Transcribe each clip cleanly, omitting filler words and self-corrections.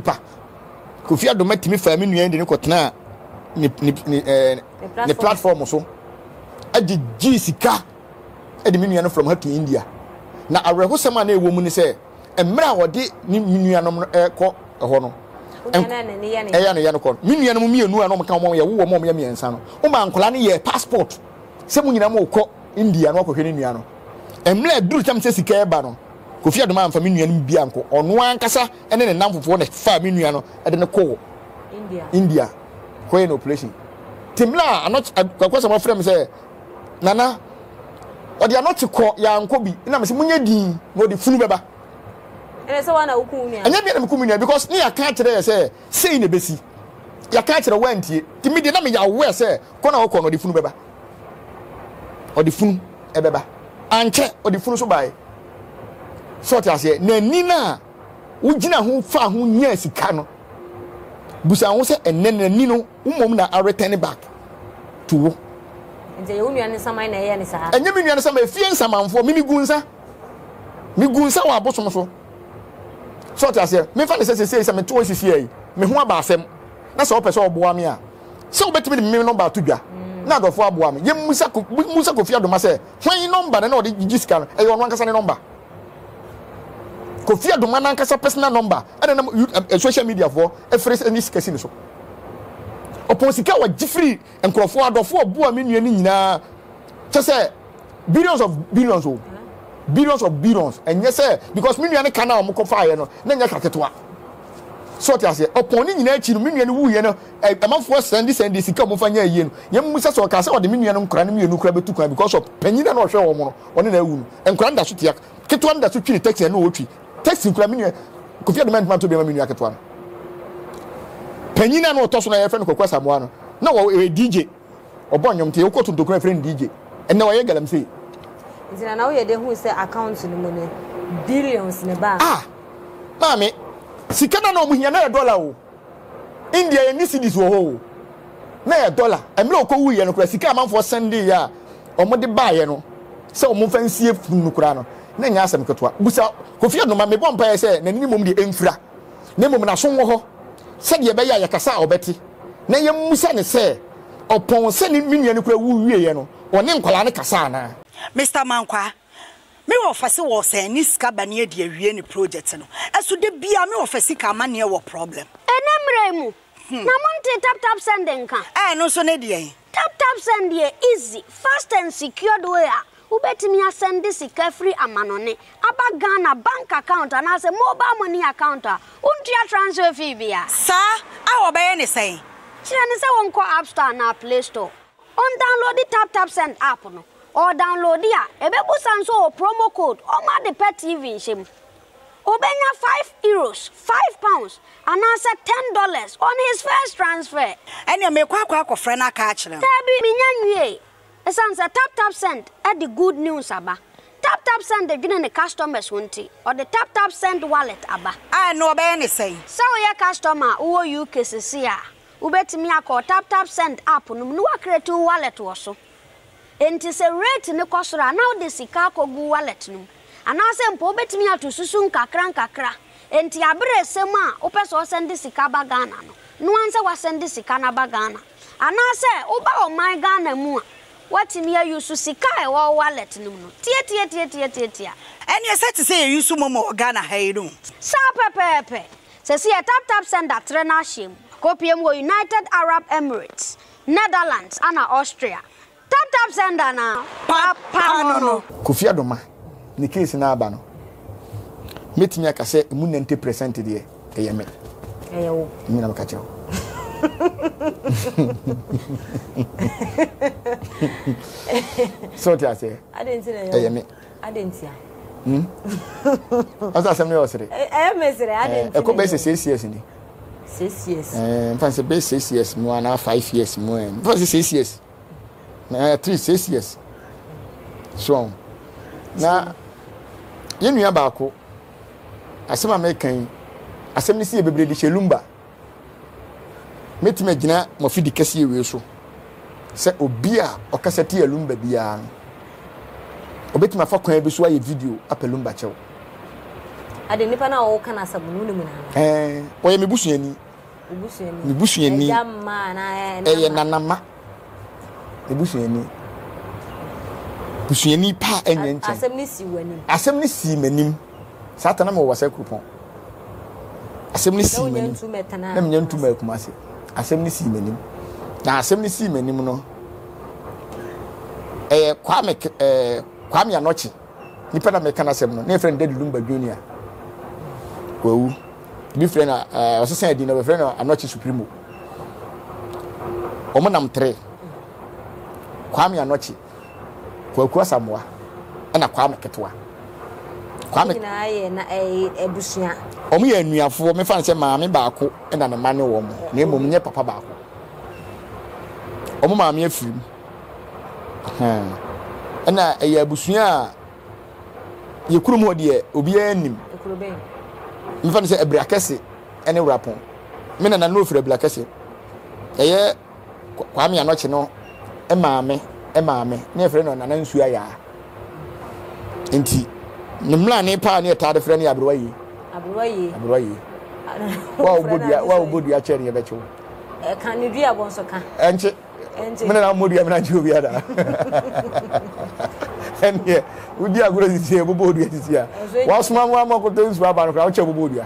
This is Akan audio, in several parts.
Pa. Kofi Adoma tumi faa me nua yi de no kɔtenaa ne ne ne ɛɛ ne platform so ɛde gyee sika ɛde me nua no from ha to India. Na awerɛhosɛm a na ɛwɔ mu ne sɛ mmerɛ a ɔde ne me nuanom no ɛkɔ ɛhɔ no ɛyɛ no yɛ no kɔ no me nuanom mmienu a na wɔka wɔn yɛwo wɔn a wɔyɛ mmiɛnsa no wɔma nkwadaa no yɛ passport sɛ mo nyinaa mo kɔ India na wakɔhwɛ ne nua no. Mmerɛ aduru tam sɛ sika ɛba no Kofi Adoma amfa me nuanom bi ankɔ ɔno ankasa ne ne nnamfofoɔ na ɛfaa me nua no de no kɔɔ India kɔyɛ no operation. Te mmerɛ a anɔkye Kwaku Asamoah frɛ me sɛ Nana ɔde anɔkye kɔ yɛankɔ bi na mese monyɛ din na ɔde funu bɛba. Ɛnɛ sɛ wana woku wo nua. Ɛnyɛ bia na meku me nua because ne yɛaka akyerɛ yɛ sɛ sei na ɛbɛsi. Yɛaka akyerɛ woantie. Nti me deɛ na meyɛ aware sɛ kɔ na ɔkɔ no ɔde funu bɛba. Ɔde funu ɛbɛba. Ankyɛ ɔde funu so baeɛ. Sɛ ɔte aseɛ n'ani no a wogyina ho faa ho nyaa sika no, busa ho sɛ ɛnnɛ n'ani no wo mmom na aretɛne back to wo. Nti ɛyɛ wo nua no nsaman na ɛyɛ ne saa? Ɛnyɛ me nua no nsaman, efie nsamanfoɔ, me megu nsa. Megu nsa wɔ abosom so. Sɛ ɔte aseɛ, memfa ne sɛ sesei sɛ mete hɔ sisi yi, me ho aba asɛm, na sɛ wopɛ sɛ ɔboa me a, sɛ wobɛtumi de me nɔmba ato dwa na adɔfoɔ aboa me. Yɛmmusa mmusa Kofi Adoma sɛ hwan nɔmba na na ɔde gyegye sika no, ɛyɛ ɔno ankasa ne nɔmba. Kofi Adoma n'ankasa personal number ɛna nam eh, social media foɔ ɛfiri sɛ ne sika si ne so. Ɔpɔn sika a wɔgye firi nkurɔfoɔ adɔfoɔ ɔboa me nua no nyinaa kyɛ sɛ billions of billions o billions of billions ɛnyɛ sɛ because me nua no ka no a wɔn kɔ faeɛ no na nyɛ ka ketewa so ɔte aseɛ ɔpɔn ne nyinaa akyi no me nua no wuiɛ no ɛmanfoɔ sɛnde sɛnde sika wɔn fa nyɛ ayie no yɛn mu sɛ sɛ ɔka sɛ ɔde me nua no nkora no mmienu kora bɛtu kwan because of panyin na ɔhwɛ wɔn no ɔne na awu no nkora no da so tia Ketewa no da so twi ne taxi a na ɔtwi taxi nkura me nua Kofi Adoma ntoma nto bi ma me nua ketewa no. Panyin a na ɔtɔ so na yɛfrɛ no Kwaku Asamoah no na ɔyɛ DJ ɔbɔ nnwom nti wokɔ Tontokuro yɛfrɛ no DJ ɛnɛ ɔyɛ galamsey. Nti na na woyɛ dɛ hu sɛ account no mu no billions na ɛbaa. Ah maame sika na na ɔmo hia na yɛ dollar o. India yɛnni cedis wɔ hɔ o, na ɛyɛ dollar. Mmerɛ a ɔkɔwuiɛ no koraa, sika a amanfoɔ sɛndeeɛ a wɔde baeɛ no sɛ wɔmfa nsie funu no koraa no, na ɛnyɛ asɛm ketewa. Busa Kofi Anoma, mebɔ mpaeɛ sɛ n'ani mmom deɛ ɛmfira, na mmom n'aso wɔ hɔ sɛdeɛ ɛbɛyɛ a yɛkasa a ɔbɛte, na yɛmmisa no sɛ ɔpɔn sɛ ne me nua no koraa wu wieeɛ no, ɔne nkwadaa no kasa anaa. Mister Mankwaa, Me wɔfa se wɔ sɛn ne sika ba ne adi awie ne project no ɛso da biaa me wɔfa sika amaneɛ wɔ problem. Ɛnɛ mmerɛ yi mu na mo ntee tap tap send nka? Ɛɛ ɛno nso ne deɛn? Tap tap send yɛ easy, fast and secured way a wobɛtumi asɛnde sika firi amanɔne aba Ghana bank account anaasɛ mobile money account a wontua transfer fee biara. Saa? A wɔbɛyɛ ne sɛn? Kyerɛ no sɛ wɔnkɔ app store anaa play store. Ɔndownloadi TapTapSend app no, ɔɔdownloadi a, ɛbɛbusa nso ɔwɔ promo code ɔma ade pɛ TV nhyɛ mu. Obenya €5, £5, anaasɛ $10 on his first transfer. Ɛneɛ meekɔ akɔ akɔfrɛ no aka akyerɛ no. Daabi, mennya nwiee. Esiane sɛ TapTapSend de good news aba. TapTapSend dwene ne customers ho nti, ɔde TapTapSend Wallet aba. A ɛno ɔbɛyɛ ne sɛn? Sɛ woyɛ customer a wowɔ UK sesei a, Wobɛtumi akɔ TapTapSend app no mu na woacreate wo wallet wɔ so. Enti sɛ rate no kɔ soro a, na wode sika akɔgu wo wallet no mu. Anaasɛ mpo wobɛtumi ato susu nkakrankakra. Enti aberɛ ɛsɛ mu a wopɛ sɛ wɔsɛnde sika ba Ghana no, noa ara sɛ woasɛnde sika no aba Ghana. Anaasɛ woba ɔman Ghana mu a, woatumi a use sika a ɛwɔ wo wallet no mu no tiatiatiatiatiatia. Ɛneɛ sɛ te sɛ yɛ use momo wɔ Ghana ha yi no. Saa pɛpɛɛpɛ! Sɛsi yɛ tap tap sender trɛ n'ahyeɛ mu akɔpie mu wɔ United Arab Emirates, Netherlands ana Austria. Tap tap sender na papa no no. Kofi Adoma ne case no aba no, mɛtumi aka sɛ ɛmu 90 percent deɛ ɛyɛ me. Ɛyɛ wo. Me na meka kyerɛ wo. Sɛ wote aseɛ? Ɛyɛ me. Adɛn ntia? Hmm? Ɔsɛ asɛm no yɛ ɔsere. Ɛyɛ me sere, adɛn nti? Ɛkɔ bɛyɛ sɛ 6 years ni. 6 years. Ɛɛ, mfa sɛ bɛyɛ 6 years mu anaa 5 years mu ɛ. Mfa sɛ 6 years. Na at least 6 years. So, na yɛn nua baako, asɛm a meka yi, asɛm no si yɛ bebree de hyɛ lumba. Mɛtumi agyina mo afidi kɛseɛ wei so sɛ obi a ɔkasa tia Lumba biara no, ɔbɛtumi afa kwan bi so ayɛ video apɛ Lumba kyɛw. Ade nipa no a wɔka no asɛm no wonim no anaa? Ɛɛ, ɔyɛ me busuani. Me busuani. Ɛyɛ nanama. Me busuani. Busuani pa a ɛnyɛ nkyɛn. Asɛm no sii w'anim. Asɛm no sii m'anim. Saa ta na mewɔ Wasa Kuropɔn. Asɛm no sii m'anim. Na menya ntu ma Kumasi. Asɛm no sii m'anim. Na asɛm no sii m'anim no, ɛyɛ Kwame ɛɛ Kwame Anɔkye. Nipa na meka n'asɛm no, na yɛfrɛ no Daddy Lumba Junior. Wawu. Ebi frɛ no ɛɛ ɔsesa edin na wɔfrɛ no Anɔkye Supremo. Wɔn nam tere. Kwame Anɔkye, Kwaku Asamoah, ɛna Kwame Ketewa. Kwame nyinaa yɛ na ɛyɛ abusua. Wɔn yɛ anuafoɔ, mefa no sɛ maame baako na ne mma ne wɔn, na mmom nyɛ papa baako. Wɔn maame afiri mu. Ɛna ɛyɛ abusua a yɛ kurom hɔ deɛ obiara nim. Mefa no sɛ Abira Kɛse ne Wrapɔn. Me nana no ofiri Abira Kɛse. Ɛyɛ Kwame Anɔkye no maame maame ne yɛfrɛ no Nana Nsuo Ayaa. Nti ne mmrane paa ne yɛtaa de frɛ no yɛ Aberewa Yie. Aberewa Yie. Aberewa Yie. Wa a wobɔ dua wa a wobɔ dua kyɛ ne yɛbɛkye wo. Ɛka ne dua bɔ nso ka. Ɛnkye. Me nana mmɔ dua me na nkye obi ada. Ɛnneɛ wodi agorɔ sisi a yɛbobɔ dua sisi a wasoma mu ama kɔtɔ nsuo aba no koraa wokyɛ bobɔ dua.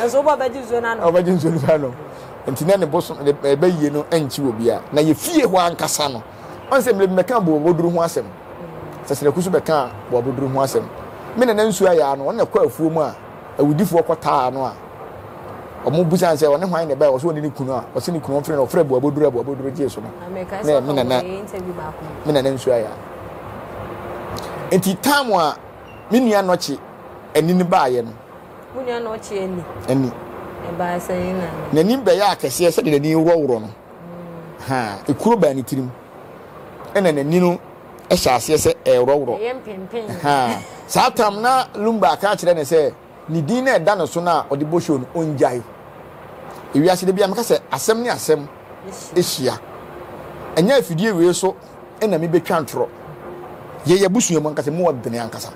Nso wobɔ bɛgye nsuo no ano. Ɔbɛgye nsuo no ano. Nti na ne bosom ne ɛbɛyie no nkyi wɔ bia. Na yɛ fie hɔ ankasa no. Ɔn sɛ mmerɛ bi mɛka boaboduru ho asɛm. Sɛsɛrɛku so bɛka boaboduru ho asɛm. Me nana nsuo ayɛ ano ɔno na ɛkɔ afuo mu a awudifoɔ kɔtaa no a wɔn bisa sɛ ɔne hwan na ɛbae ɔsɛ ɔne ne kunu a ɔsɛ ne kunu ɔmfrɛ no ɔfrɛ boaboduru a boaboduru gyee so no. Na me nana me nana nsuo ayɛ. Nti tam a me nua nɔkye ani no baeɛ no. Wo nua nɔkye ani. Ani. Ɛbaa sɛn na. N'ani bɛyɛ akɛseɛ sɛdeɛ n'ani worɔworɔ no. Ha, ekuro baa ne tirim. Ɛna n'ani no hyɛ aseɛ sɛ ɛreworɔworɔ. Ɛyɛ mpempen. Ha, saa tam na Lumba aka akyerɛ ne sɛ ne din na ɛda ne so no a ɔde bɔ show no ɔngyae. Ewiase da bi a meka sɛ asɛm ne asɛm hyia. Ɛnyɛ afidie wei so na mebɛtwa ntorɔ. Yɛyɛ abusua mu ankasa, mu ɔdene ankasa.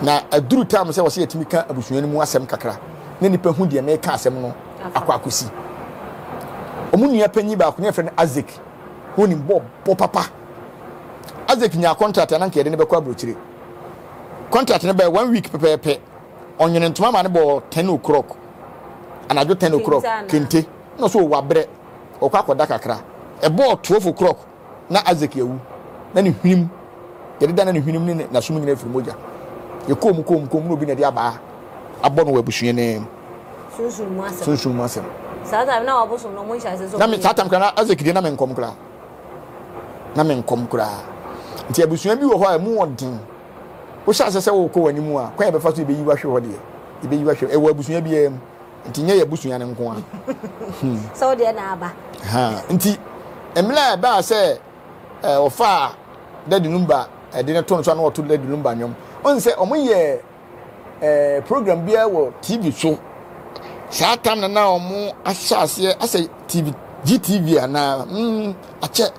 Na aduru time sɛ wɔsɛ yɛtumi ka abusua no mu asɛm kakra na nipa hu deɛ meka asɛm no akɔ akɔsi. Wɔn nua panyin baako ne yɛfrɛ no Isaac, wɔnim bɔ bɔ papa. Isaac nyaa contract a na nka yɛde no bɛkɔ aburokyire. Contract no bɛyɛ one week pɛpɛɛpɛ. Ɔnwene ntoma ma no bɔɔ 10 o'clock. Anadwo 10 o'clock kente. Na ɔsɛ ɔwɔ abrɛ. Ɔkɔ akɔda kakra. Ɛbɔɔ 12 o'clock na Isaac awu. Na ne hwenem, yɛdeda na ne hwenem ne n'asom nyinaa firi mogya. Yɛkɔɔ mu kɔɔ mu kɔɔ mu na obi na ɛde abaa abɔ no wɔ abusua no mu. Sunsum mu asɛm. Sunsum mu asɛm. Saa time na wabosom no ɔmo nhyɛ ase sɛ. Na me saa time koraa na Isaac deɛ na me nkɔm koraa. Na me nkɔm koraa. Nti abusua bi wɔ hɔ a ɛmu ɔden. Wohyɛ ase sɛ wokɔ w'anim a, kwan a yɛbɛfa so yɛbɛyi wahwe hɔ deɛ, yɛbɛyi wahwe ɛwɔ abusua biara mu. Nti nyɛ yɛ abusua no nko a. Hmm. Sɛ wo deɛ na aba. Ha, nti mmerɛ a ɛbaa sɛ ɔfaa Daddy Lumba ɛde no to no so a na ɔto Daddy Lumba nnwom. Ɔn sɛ ɔmo yɛ eh, program biara wɔ TV so. Saa tam na na ɔmo ahyɛ aseɛ asɛ TV, GTV anaa, mm, akyɛ.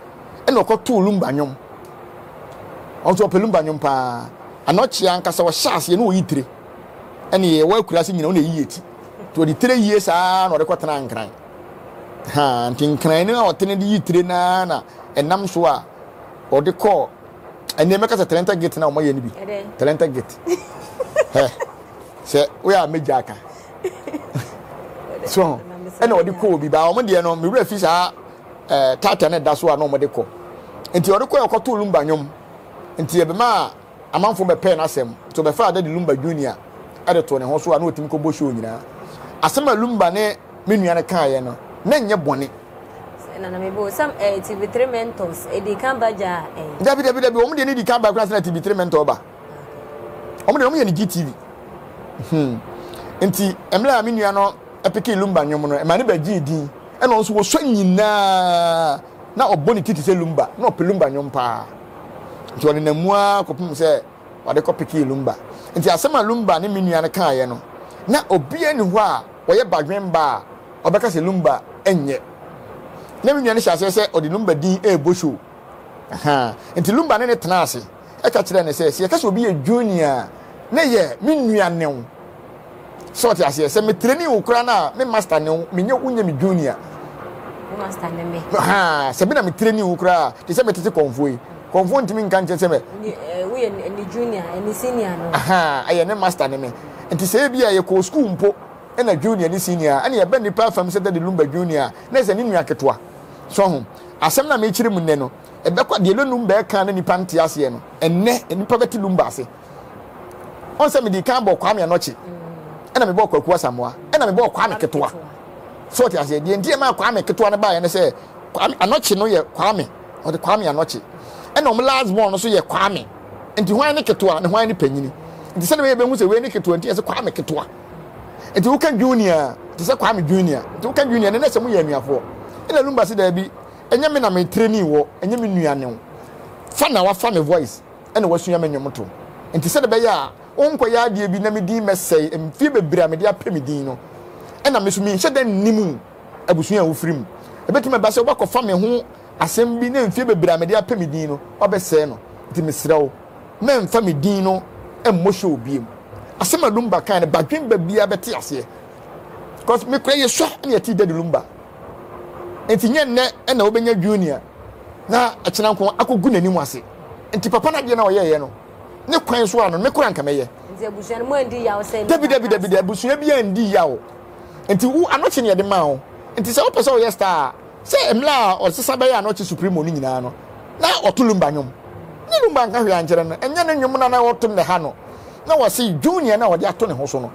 Ɛna ɔkɔtoo Lumba nnwom. Ɔno nso ɔpɛ Lumba nnwom paa. Anɔkye ankasa ɔhyɛ aseɛ na ɔyi tire. Ɛne yɛwɔ akuraase nyina ɔna ɛyi yɛ ti. Nti ɔde tire yie saa na ɔde kɔtena Nkran. Ha, nti Nkran no a ɔtene de yi tire naa na ɛnam so a ɔde kɔɔ ɛnneɛ mɛka sɛ Talenta Gate na wɔyɛ no bi. Talenta Gate. Hɛ, sɛ woyɛ a mɛgya aka. So, ɛna ɔde kɔɔ bi baa wɔn deɛ no, me werɛ fi saa ɛɛ tata no ɛda so a na wɔde kɔ. Nti ɔde kɔɛ ɔkɔtoo Lumba nnwom. Nti ɛbɛmaa amanfoɔ bɛpɛɛ n'asɛm. Nti ɔbɛfaa Daddy Lumba Junior de too ne ho so a na ɔtumi kɔbɔ show nyinaa. Asɛm a Lumba ne me nua no kaeɛ no, na ɛnyɛ bɔne. Nana mebo sɛ eh, TV3 Mentors ɛdi kan ba gya eh. Dabi dabi dabi, wɔn deɛ ne di kan ba koraa sɛ na TV3 Mentor ba. Wɔn deɛ wɔn yɛ ne GTV. Hmm. Nti mmerɛ a me nua no pekee Lumba nnwom no, ɛma ne bɛgyee din. Ɛna ɔno nso wɔsɔ nyinaa na ɔbɔ ne ti te sɛ Lumba, na ɔpɛ Lumba nnwom paa. Nti ɔnenam mu ara kɔpem sɛ ɔde kɔ pekee Lumba. Nti asɛm a Lumba ne me nua no kaeɛ no, na obiara nni hɔ a ɔyɛ badwemba a ɔbɛka sɛ Lumba nyɛ. Na me nua no hyɛ aseɛ sɛ ɔde Lumba din rebɔ show. Ahaa. Nti Lumba ne no tenaa ase. Ɛka kyerɛɛ no sɛ, sɛ yɛka sɛ obi yɛ junior a, na ɛyɛ me nua ne wo. Sɛ ɔte aseɛ, sɛ me training wo koraa no a, me master ne wo, menyɛ wonyɛ me junior. Wo master ne me. Ha, sɛ bi na me training wo koraa a, te sɛ me tete kɔnfoɔ yi. Kɔnfoɔ ntumi nka nkyɛn sɛ mɛ. Woyɛ ne junior, ne senior no. Aha, ɛyɛ ne master ne me. Nti sɛ ebi a yɛkɔɔ school mpo, ɛna junior ne senior, ɛna yɛbɛ nipa afam sɛ Daddy Lumba junior, na ɛsɛ ne nua ketewa. So ho, asɛm na mekyerɛ mu nnɛ no, ɛbɛkɔ deɛ Lumba ɛka na nipa nte aseɛ no, ɛnnɛ nipa bɛte Lumba ase. Ɔn sɛ mede kan bɔ Kwame Anɔkye, ɛna mebɔɔ Kwaku Asamoah, ɛna mebɔɔ Kwame Ketewa. So ɔte aseɛ, deɛ nti ɛmaa Kwame Ketewa no baeɛ ne sɛ, Kwame Anɔkye no yɛ Kwame, ɔde Kwame Anɔkye. Ɛna ɔmo last born no so yɛ Kwame. Nti hwan ne ketewa ne hwan ne panyini. Nti sɛdeɛ bɛyɛ bɛhu sɛ wei ne ketewa nti yɛ sɛ Kwame Ketewa. Nti woka junior te sɛ Kwame Junior. Nti woka junior ne na sɛ moyɛ anuafoɔ. Ɛna Lumba se daabi, ɛnyɛ me na me training wɔ, ɛnyɛ me nua ne wo. Fa na wafa me voice ɛna wasua me nnwom to. Nti sɛdeɛ ɛbɛyɛ a wonkɔyɛ adeɛ bi na me din mɛsɛe, mfie bebree a mede apɛ me din no, ɛna me so menhyɛ da nnim abusua a wofiri mu. Ɛbɛtumi aba sɛ wobɛkɔfa me ho asɛm bi na mfie bebree a mede apɛ me din no, woabɛsɛe no. Nti mesrɛ wo, mɛmfa me din no mmɔ show biom. Asɛm a Lumba kae no, badwemba biara bɛte aseɛ. Because me kora yɛsua na yɛte Daddy Lumba. Nti nyɛ nnɛ na wobɛnya Junior na ɛkyena nko akɔgu n'anim ase. Nti papa no adeɛ no a ɔyɛeɛ no, ne kwan so a no, me kora nka mɛyɛ. Nti abusua no mo andi yaw sɛ Dabi dabi dabi dabi abusua bi andi yaw. Nti wo anokye ne yɛde maa wo. Nti sɛ wopɛ sɛ woyɛ star a, sɛ mmerɛ a ɔsesa bɛyɛ anokye supremo no nyinaa no, na ɔto lumba nnwom. Ne lumba nka hwee ankyerɛ no, ɛnyɛ ne nnwom no a na ɔto no na ɛha no. Na wɔse junior no a ɔde ato ne ho so no,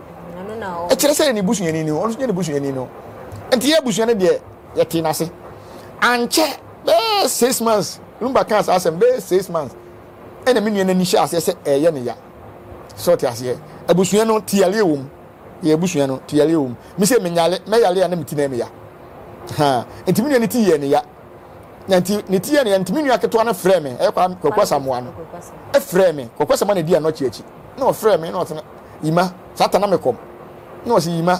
ɛkyerɛ sɛ yɛ ne busuani no, ɔno nso nyɛ ne busuani no. Nti yɛ abusua no deɛ yɛtee n'ase. Ankyɛ bɛyɛ 6 months, Lumba kaa saa asɛm bɛyɛ 6 months ɛna me nua no ani hyɛ aseɛ sɛ ɛyɛ ne ya. Sɛ ɔte aseɛ, abusua no te yareɛ wɔ mu. Yɛ abusua no te yareɛ wɔ mu. Me sɛ menyare, mɛyare a na me ti na ɛyɛ me ya. Ha, nti me nua no ti yɛ ne ya. Na nti ne ti yɛ ne ya nti me nua ketewa no frɛ me, ɛyɛ kwa Kwaku Asamoah no. Ɛfrɛ me, Kwaku Asamoah na ɛdi anɔkye akyi. Na ɔfrɛ me na ɔsɛ Yima, saa ta na mekɔm. Na ɔsɛ Yima,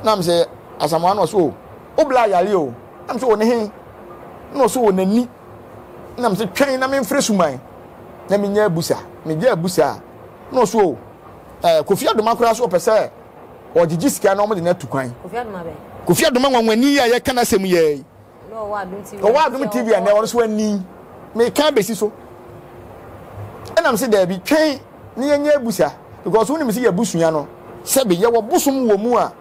na me sɛ Asamoah na ɔsɛ o, wo bla yare o. Na me sɛ o ne he? Na ɔsɛ o n'ani. Na me sɛ twɛn na memfrɛ suman na menya abusa. Megye abusa a, na ɔsɛ o, eh, Kofi Adoma koraa so ɔpɛ sɛ ɔgyegye sika na wɔde no atu kwan. Kofi Adoma bɛn? Kofi Adoma nwanwani yi a yɛka n'asɛm yɛ yi. Ɔwɔ Adom TV a nɛ ɔno so ani. Meka abɛsi so. Ɛnam sɛ daabi, twɛn na yɛnyɛ abusa because wonim sɛ yɛabusua no sɛbe yɛwɔ bosom wɔ mu a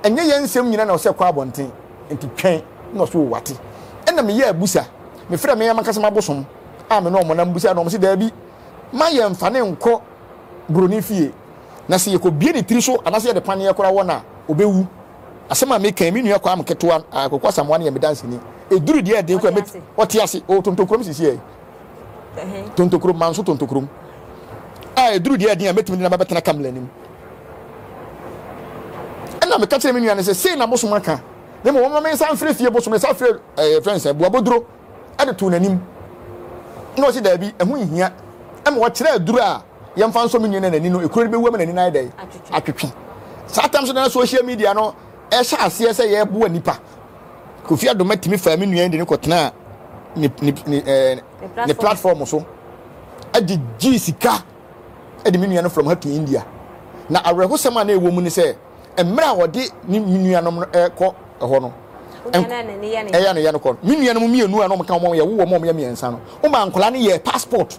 ɛnyɛ yɛn nsɛm nyina na ɔsɛ kɔ abɔnten nti twɛn na ɔso wate. Ɛna meyɛ abusa, mefrɛ me amakasa m'abosom a me ne ɔmo nam busa na ɔmo sɛ daabi, ma yɛmfa ne nkɔ broni fie na sɛ yɛkɔbie ne tiri so anaasɛ yɛde paneɛ koraa wɔ no a ɔbɛwu. Asɛm a meka yi, me nua Kwame ketewa, Kwaku Asamoah no yɛ me danseni. Ɛduru deɛ ɛden koraa, mɛt, ɔte ase, ɔwɔ Tontokurom sisi yi. Tontokurom, Manso Tontokurom. A ɛduru deɛ ɛden a, mɛtumi de no aba bɛtena Kamla anim. Ɛna meka kyerɛ me nua no sɛ, sei na bosom aka. Na mmom wɔma me nsa mfrɛ fie bosom, nsa frɛ ɛɛ fɛn sɛ Boaboduro ɛde too n'anim. Na ɔsi daabi, ɛho nhia. Ɛma ɔkyerɛ aduro a yɛmfa nsɔ me nua no n'ani no, ekuro no bɛwu ama n'ani no ayɛ dɛn? Atwetwe. Saa tam so na social media no ɛhyɛ aseɛ sɛ yɛboa nipa. Kofi Adoma tumi faa me nua yi de no kɔtenaa ne ne ne ɛɛ ne platform so ɛde gyee sika ɛde me nua no from ha to India. Na awerɛhosɛm a na ɛwɔ mu ne sɛ mmerɛ a ɔde ne me nuanom no ɛkɔ ɛhɔ no ɛyɛ no yɛ no kɔ no me nuanom mmienu a na wɔka wɔn yɛwo wɔn a wɔyɛ mmiɛnsa no wɔma nkwadaa no yɛ passport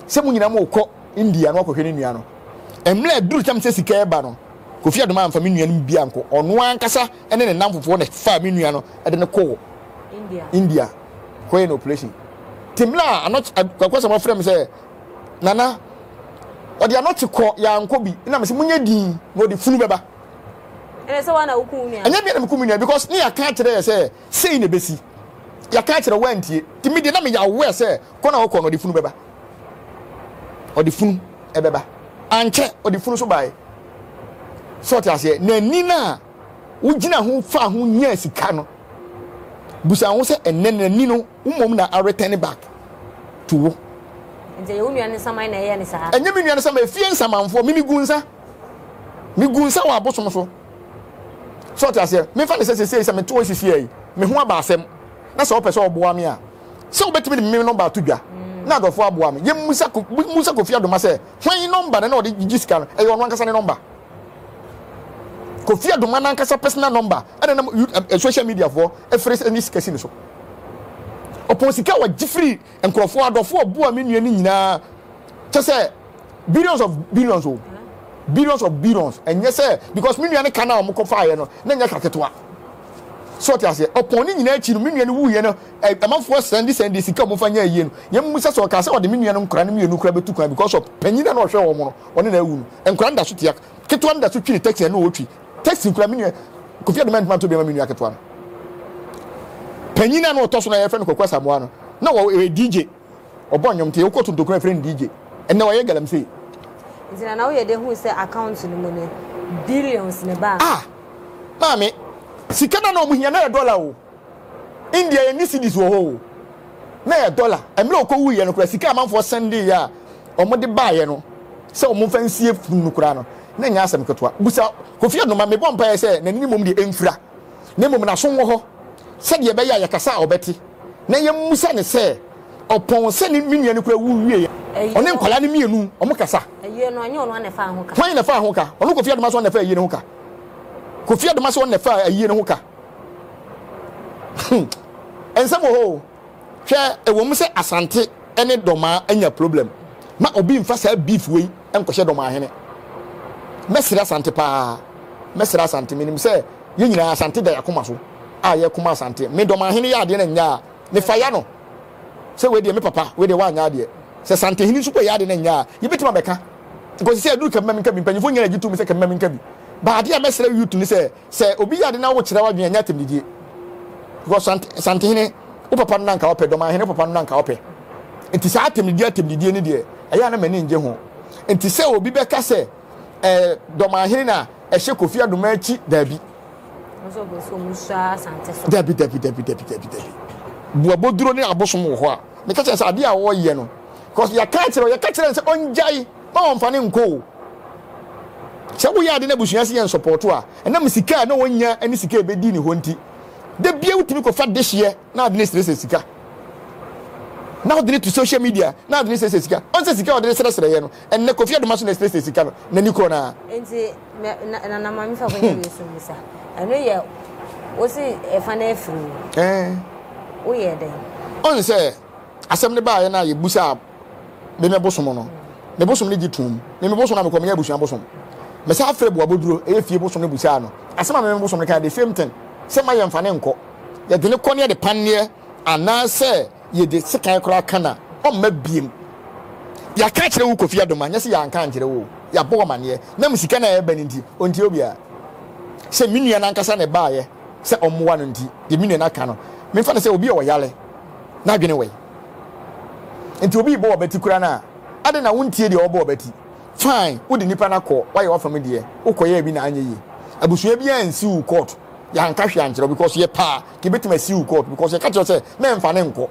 sɛ mo nyinaa mo kɔ India na wakɔhwɛ ne nua no. Mmerɛ aduru tam sɛ sika ɛba no, Kofi Adoma amfa me nua no bi ankɔ. Ɔno ankasa ne ne nnamfofoɔ na faa me nua no de no kɔɔ India kɔyɛ no operation. Te mmerɛ a anɔkye Kwaku Asamoah frɛ me sɛ Nana ɔde anɔkye kɔ yɛankɔ bi na mese monyɛ din na ɔde funu bɛba. Ɛnyɛ bia na meku me nua because ne yɛaka akyerɛ yɛ sɛ sei na ɛbɛsi. Yɛaka akyerɛ woantie. Nti me deɛ na meyɛ aware sɛ kɔ na ɔkɔ no ɔde funu bɛba. Ɔde funu ɛbɛba. Ankyɛ ɔde funu so bae. Sɛ ɔte aseɛ, n'ani no a wogyina ho faa ho nyaa sika no, busa ho sɛ ɛnnɛ n'ani no wo mmom na aretɛne back to wo. Nti ɛyɛ wo nua no nsaman na ɛyɛ ne saa? Ɛnyɛ me nua no nsaman, efie nsamanfoɔ, me megu nsa. Megu nsa wɔ abosom so. Sɛ ɔte aseɛ, memfa ne sɛ sesei sɛ mete hɔ sisi yi, me ho aba asɛm, na sɛ wopɛ sɛ ɔboa me a, sɛ wobɛtumi de me nɔmba ato dwa. Na adɔfoɔ aboa me. Yɛmmusa mmusa Kofi Adoma sɛ hwan nɔmba na na ɔde gyegye sika no? Ɛyɛ ɔno ankasa ne nɔmba. Kofi Adoma n'ankasa personal nɔmba ɛna nam eh, social media foɔ ɛfiri sɛ ne sika si ne so. Ɔpɔn sika a wɔgye firi nkurɔfoɔ adɔfoɔ ɔboa me nua no nyinaa kyɛ sɛ billions of billions o billions of billions ɛnyɛ sɛ because me nua no ka no a wɔkɔ faeɛ no na ɛnyɛ ka ketewa so ɔte aseɛ ɔpɔn ne nyinaa akyi no me nua no wuiɛ no amanfoɔ sɛnde sɛnde sika wɔn fa nyɛ ayie no yɛn mu sɛ sɛ ɔka sɛ ɔde me nua no nkora no mmienu kora bɛtu kwan because of panyin na ɔhwɛ wɔn no ɔne na awu no nkora no da so tia ketewa no da so twi ne taxi ɛna ɔtwi taxi nkora me nua Kofi Adoma ntoma nto bi ma me nua ketewa no panyin na ɔtɔ so na yɛfrɛ no Kwaku Asamoah no na ɔyɛ DJ Ɔbɔ nnwom nti wokɔ Tontokuro a yɛfrɛ no DJ. Ɛnnɛ ɔyɛ galamsey. Nti Nana woyɛ dɛ hui sɛ account no mu no billions na ɛbaa? Ah! Maame, sika no a na wɔn hia na ɛyɛ dollar o. India yɛnni cedis wɔ hɔ o. Na ɛyɛ dollar. Mmerɛ a ɔkɔwuiɛ no koraa sika a amanfoɔ sɛndeeɛ a wɔde baeɛ no sɛ wɔn mfa nsie funu no koraa no na ɛnyɛ asɛm ketewa. Busa Kofi Anoma, mebɔ mpaeɛ sɛ n'ani mmom deɛ ɛmfira na mmom n'aso wɔ hɔ sɛdeɛ ɛbɛyɛ a yɛkasa a ɔbɛte na yɛmmisa no sɛ Ɔpɔn sɛ ne me nua no koraa wu wieɛ. Ɔne nkwadaa no mmienu ɔmo kasa. Ayie no ɛnyɛ ɔno ara na ɛfaa ho ka. Hwan na ɛfaa ho ka? Ɔno Kofi Adomah sɛ ɔno na ɛfaa ayie no ho ka. Kofi Adomah sɛ ɔno na ɛfaa ayie no ho ka. Hmm. Nsɛm wɔ hɔ o. Hwɛ ɛwɔ mu sɛ Asante ne Dɔmaa anya problem. Ma obi nfa saa beef wei nkɔhyɛ Dɔmaahene. Mɛsrɛ Asante paa. Mɛsrɛ Asante. Menim sɛ yɛn nyinaa Asante da yɛn akoma so a yɛko ma Asante. Me Dɔmaahene yɛ adeɛ na nyɛ a, mefa ya no. sɛ wei deɛ me papa wei deɛ wanyɛ adeɛ sɛ santehene nso kɔyɛ ade na nyɛ a yɛbɛtumi abɛka because sɛ aduru kabima menka bi mpanyinfoɔ nyinaa gye tom sɛ kabima menka bi ba adeɛ a mɛsrɛ youth ne sɛ sɛ obi yɛ ade na wokyerɛ w'adwene ɛnyɛ atɛmdidie because santehene wo papa no na nka wopɛ dɔmahene wo papa no na nka wopɛ nti saa atɛmdidie atɛmdidie ne deɛ ɛyɛ a na m'ani ngye ho nti sɛ obi bɛka sɛ ɛɛ dɔmahene na ɛhyɛ Kofi Adoma akyi daabi Dabi, dabi, dabi, dabi, dabi, dabi. Boaboduro ne abosom wɔ hɔ a, meka kyerɛ sɛ adeɛ a wɔyɛ no, because yɛka kyerɛ yɛka kyerɛ sɛ ɔngyae ma wɔmfa ne nkɔ o. Sɛ woyɛ ade na abusua se yɛn sɔpɔto a, ɛnam sika a na wɔnya ne sika a ɛbɛdi ne hɔ nti, da bia wotumi kɔfa dehyeɛ na ade ne srɛsrɛ sika. Na wode ne to social media na ade ne srɛsrɛ sika. Ɔn sɛ sika a ɔde ne srɛsrɛ yɛ no, ɛnnɛ Kofi Adoma so na ɛsrɛsrɛ sika no, n'ani korɔ no ara. Nti na na na maame fa kɔnyɛ wei so mmisa. Ɛno yɛ wo se ɛfa no afiri wo. Ɛɛ. Woyɛ dɛn? Ɔn sɛ asɛm no baeɛ no a yɛbusaa me me bosom no, me bosom no gye toom. Me me bosom no a mekɔ meyɛ abusua bosom. Mesan frɛ Boaboduro, ɛyɛ fie bosom no busaa no. Asɛm a me me bosom no kae the same thing, sɛ ma yɛmfa no nkɔ. Yɛde no kɔ ne yɛde panneɛ anaasɛ yɛde sekan koraa ka no a, ɔmma biem. Yɛaka akyerɛ wo Kofi Adomah, nyɛ sɛ yɛanka ankyerɛ wo o, yɛabɔ wo amaneɛ. Nam sika no a ɛreba no nti, ɔntie obiara. Sɛ me nua no ankasa na ɛbaeɛ sɛ ɔmmoa no nti, deɛ me nua no aka no, memfa no sɛ obi a ɔyare, n'adwene wɛn. Nti obi rebɔ w'abati koraa no a, adɛn na wontie deɛ ɔrebɔ w'abati? Fine, wode nipa no akɔ, woayɛ w'afam deɛ, wokɔyɛɛ bi na anyɛ yie. Abusua biara nsi wo court, yɛanka hwee ankyerɛ wo because yɛpɛ a, nka yɛbɛtumi asi wo court because yɛka kyerɛ wo sɛ mɛmfa no nkɔ.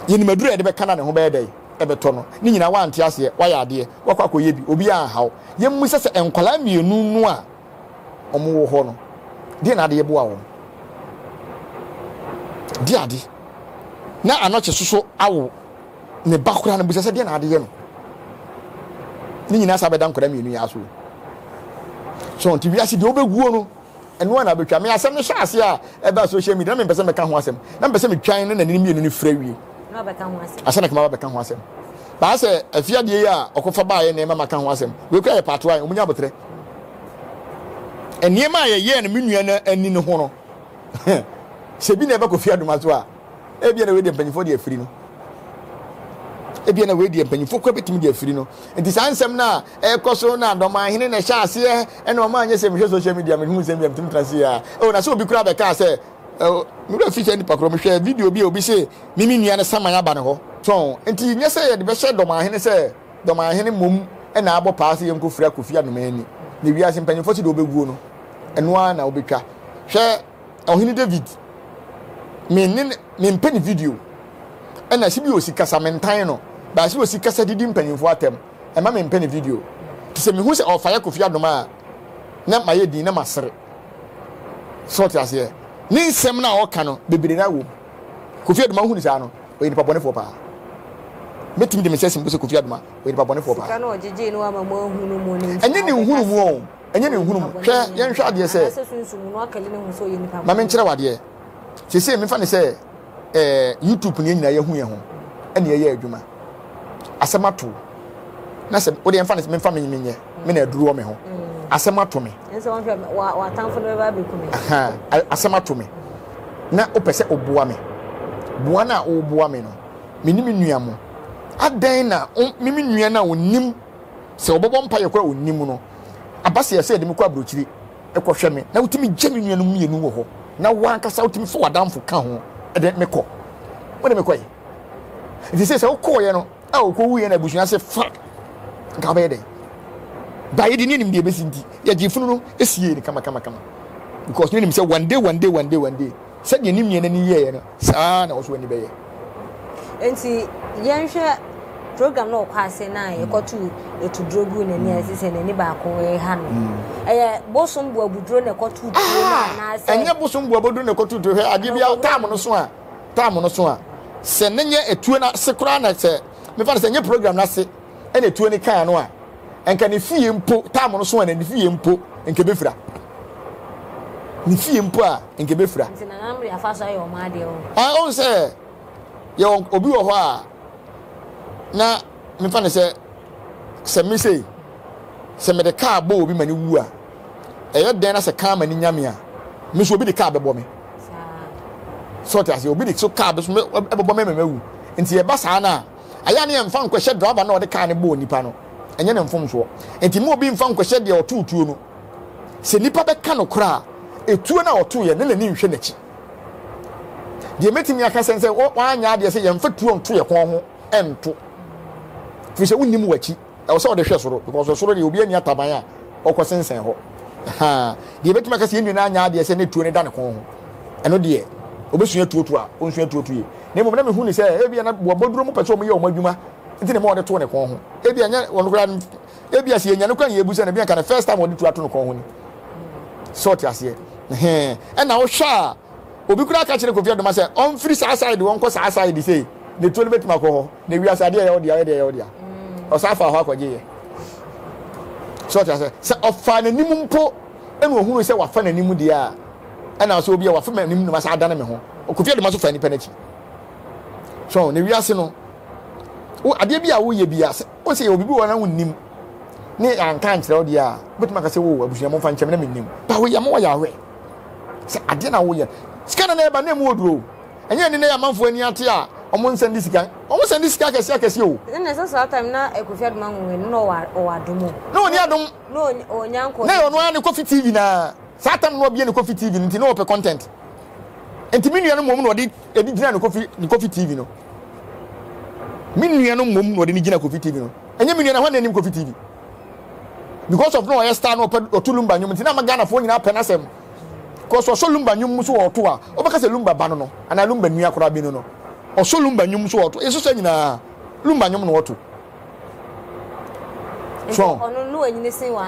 Yɛnim aduru a yɛde bɛka no a ne ho bɛyɛ dɛn? Ɛbɛtɔ no. Ne nyinaa woante aseɛ, woayɛ adeɛ, woakɔ akɔyɛ bi, obiara anha wo. Yɛmmisa sɛ nkwadaa mmienu no a wɔwɔ hɔ no, deɛ na adeɛ boa wɔn? Deɛ ade na anɔkye soso awo ne ba koraa no, bisa sɛ deɛ na ade yɛ no? Ne nyinaa saa bɛda nkwadaa mmienu yi aso. So nti wiase deɛ wobɛguo no, Ɛno ara na abɛtwa. Me asɛm no hyɛ aseɛ a ɛbaa social media na mempɛ sɛ mɛka ho asɛm. Na mepɛ sɛ metwan na n'ani mmienu no fira wie. Ansa na kama bɛka ho asɛm. Baa sɛ afie adeɛ yi a ɔkɔfa baeɛ na ɛma maka ho asɛm. Wei koraa yɛ part one, wɔn nya abotrɛ. Nneɛma a yɛyɛɛ no me nua no ani no ho no, sɛ bi na ɛba Kofi Adoma so a, ebia na wei deɛ mpanyinfoɔ de afiri no. Ebia na wei deɛ mpanyinfoɔ kora bɛtumi de afiri no. Nti saa nsɛm no a ɛrekɔ so na dɔmahene na ɛhyɛ aseɛ ɛna ɔma anyɛ sɛ mehwɛ social media mehu nsɛm bi a metumi tena se a oh na sɛ obi koraa bɛkaa sɛ oh, me werɛ fi sɛ nipa korɔ mehwɛ video bi a obi se me me nua no saman aba ne hɔ so nti nyɛ sɛ yɛde bɛhyɛ dɔmahene sɛ dɔmahene mmom ɛna abɔ paa sɛ yɛnkɔ fira Kofi Anoma ani na wiase mpanyinfoɔ sɛ deɛ wɔbɛguo no ɛno ara na wobɛtwa hwɛ Ɔhene David, me ne mempɛ ne video. Ɛna sɛ bi osi kasa mentan no. Baa sɛ osi kasa didi mpanyinfoɔ atɛm, ɛma mempɛ ne video. Te sɛ mehu sɛ ɔfa yɛ Kofi Adoma a, na mayɛ din na masere. So ɔte aseɛ? Ne nsɛm no a ɔka no, bebree no ara wom. Kofi Adoma wohu no saa no, ɔyɛ nipa bɔnefoɔ paa. Mɛtumi de me nsa asi me bo sɛ Kofi Adoma ɔyɛ nipa bɔnefoɔ paa. Sika no ɔgyegyee no ama mo ahunu mu no nti Ɛnyɛ ne nhunu mu o, ɛnyɛ ne nhunu mu. Hwɛ, yɛnhwɛ adeɛ sɛ. Anaasɛ sunsum mu no akali no hu sɛ ɔyɛ nipa bɔne. Ma menkyerɛ wo adeɛ. Seesei memfa no sɛ ɛɛ YouTube ne yɛn nyinaa yɛahu yɛn ho ɛna yɛyɛ adwuma. Asɛm ato wo na sɛ wode yɛmfa no sɛ memfa me menyɛ me na aduru wɔ me ho. Asɛm ato me. Ɛnsɛ wɔn hwɛ w'atamfo no bɛba abɛku me. Asɛm ato me na wopɛ sɛ woboa me. Boa no a woboa me no, me ne me nua mo. Adɛn na me me nua no a ɔnim sɛ wɔbɛbɔ mpaeɛ koraa a ɔnim no aba sɛ yɛsɛ yɛde me kɔ aburokyire kɔhwɛ me na wotumi gya me nuanom mmienu wɔ hɔ na w'ankasa wotumi fa w'adamfo ka ho de me kɔ wode me kɔe nti sɛ sɛ wokɔɔyɛ no a wokɔwuiɛ na abusua se fa nka wobɛyɛ dɛn ba yɛde ne nim deɛ ɛbɛsi nti yɛgye funu no sie no kama kama kama because ne nim sɛ one day one day one day one day Sɛdeɛ ne nua no ani yɛeɛ no, saa ara na wo nso w'ani bɛyɛ. Nti yɛnhwɛ program na ɔkɔ ase na yɛkɔto etuduro gu n'ani a ɛsɛ sɛ n'ani baako ɛha no. Mm. Ɛyɛ bosom buabuduro na ɛkɔto tuo no ah! anaasɛ. Ɛnyɛ bosom buabuduro na ɛkɔto tuo hwɛ adeɛ bi a taam no so a taam no so a sɛ ne nyɛ etuo no ase koraa na sɛ mefa no sɛ nyɛ program no ase ɛna etuo no kaa no a nka ne fie mpo taam no so a na ne fie mpo nka ebɛfira. Ne fie mpo a nka ebɛfira. Nti nananom de afa so ayɛ wɔn adeɛ wɔ. Ah, ɔn sɛ yɛwɔ obi wɔ hɔ a na mefa ne sɛ sɛ me sei sɛ mede kaa bɔ obi ma ne wu a ɛyɛ dɛn na sɛ kaa ma ne nya me a me so obi de kaa bɛbɔ me sɛ ɔte aseɛ obi de so kaa bɛbɔ me ma mawu nti ɛba saa no a Ɛyɛ a na yɛmfa nkɔhyɛ driver no a ɔde kaa no bɔɔ nipa no, ɛnyɛ ne mfomsoɔ. Enti mma obi mfa nkɔhyɛ deɛ ɔtoo tuo no. Sɛ nipa bɛka nokorɛ a, etuo no a ɔtoeɛ no n'ani nhwɛ n'akyi. Deɛ mɛtumi aka sɛ sɛ wanyɛ adeɛ sɛ yɛmfa tuo nto yɛ kɔn ho nto. Firi sɛ wonnim w'akyi. Ɛwɔ sɛ ɔde hwɛ soro because soro deɛ obi ani ataban a ɔkɔ sensɛn hɔ. Ahaa. Deɛ ɛbɛtumi aka sɛ yɛn nyinaa nyɛ adeɛ sɛ ne tuo no da ne kɔn ho. Ɛno deɛ, ɔbɛsua tuotuo a, ɔnsua tuotuo yie. Na mmom na mehu ne sɛ ebia na wɔabɔduro mu pɛ sɛ wɔyɛ wɔn adwuma nti na ɛma wɔde too ne kɔn ho. Ebia nyɛ wɔn koraa no, ebia sɛ yɛnya no koraa na yɛbu sɛ no, ebia nka the first time wɔde tuo ato ne kɔn ho ni. Sɛ ɔte aseɛ. Ɛhɛn. Ɛna wohwɛ a, obi koraa ka kyerɛ Kofi Adoma sɛ ɔmfiri saa side hɔ nkɔ saa side sei, ne tuo no bɛtumi akɔ hɔ. Na wiase adeɛ ɛyɛ wo dea, ɔyɛ deɛ ɛyɛ wo dea. Ɔsan faa hɔ akɔgye yɛ. Sɛ ɔte aseɛ. Sɛ ɔfaa n'anim mpo ɛna ohunu sɛ wafa n'anim deɛ a, ɛna sɛ obi a wafa m'anim na masa adane me ho. Kofi Adoma so faa nipa n'akyi. So na wiase no, wo adeɛ bi a woyɛ bi a, sɛ wo sɛ yɛ obi bi wɔ na wonnim ne anka ankyerɛ wo deɛ a, wobɛtumi aka sɛ wo abusua momfa nkyɛm na mennim. Ba woyɛ ma wɔyɛ awɛ sɛ adeɛ na woyɛ. Sika na na ɛba na ɛmu oduro. Ɛnyɛ ɛne na yɛ amanfoɔ ani ate a wɔn nsa ndi sika. Wɔn nsa ndi sika akɛseɛ akɛseɛ o. Ɛna ɛsɛ saa time na Kofi Adoma nwonwe no na ɔwɔ ɔwɔ adom o. Na ɔni adom. Na ɔnya nkɔ. Na yɛ ɔno ara ne Kofi TV na saa time na ɔbie ne Kofi TV no nti na ɔpɛ content. Nti me nua no mmom na ɔde ɛde gyina ne Kofi ne Kofi TV no. Me nua no mmom na ɔde ne gyina Kofi TV no. Ɛnyɛ me nua na hwan na anim Kofi TV. Because of na ɔyɛ star na ɔpɛ ɔto lumba nnwom nti na ama Ghanafoɔ nyinaa pɛ n'asɛm. Cause ɔsɔ lumba nnwom mu so ɔto a, wobɛka sɛ lumba ba no no anaa lumba nua koraa bi no no. Ɔsɔ lumba nnwom so ɔto. Yɛsosɔ nyinaa lumba nnwom na ɔto. So. Ɔno no anyini sen wɔ ana?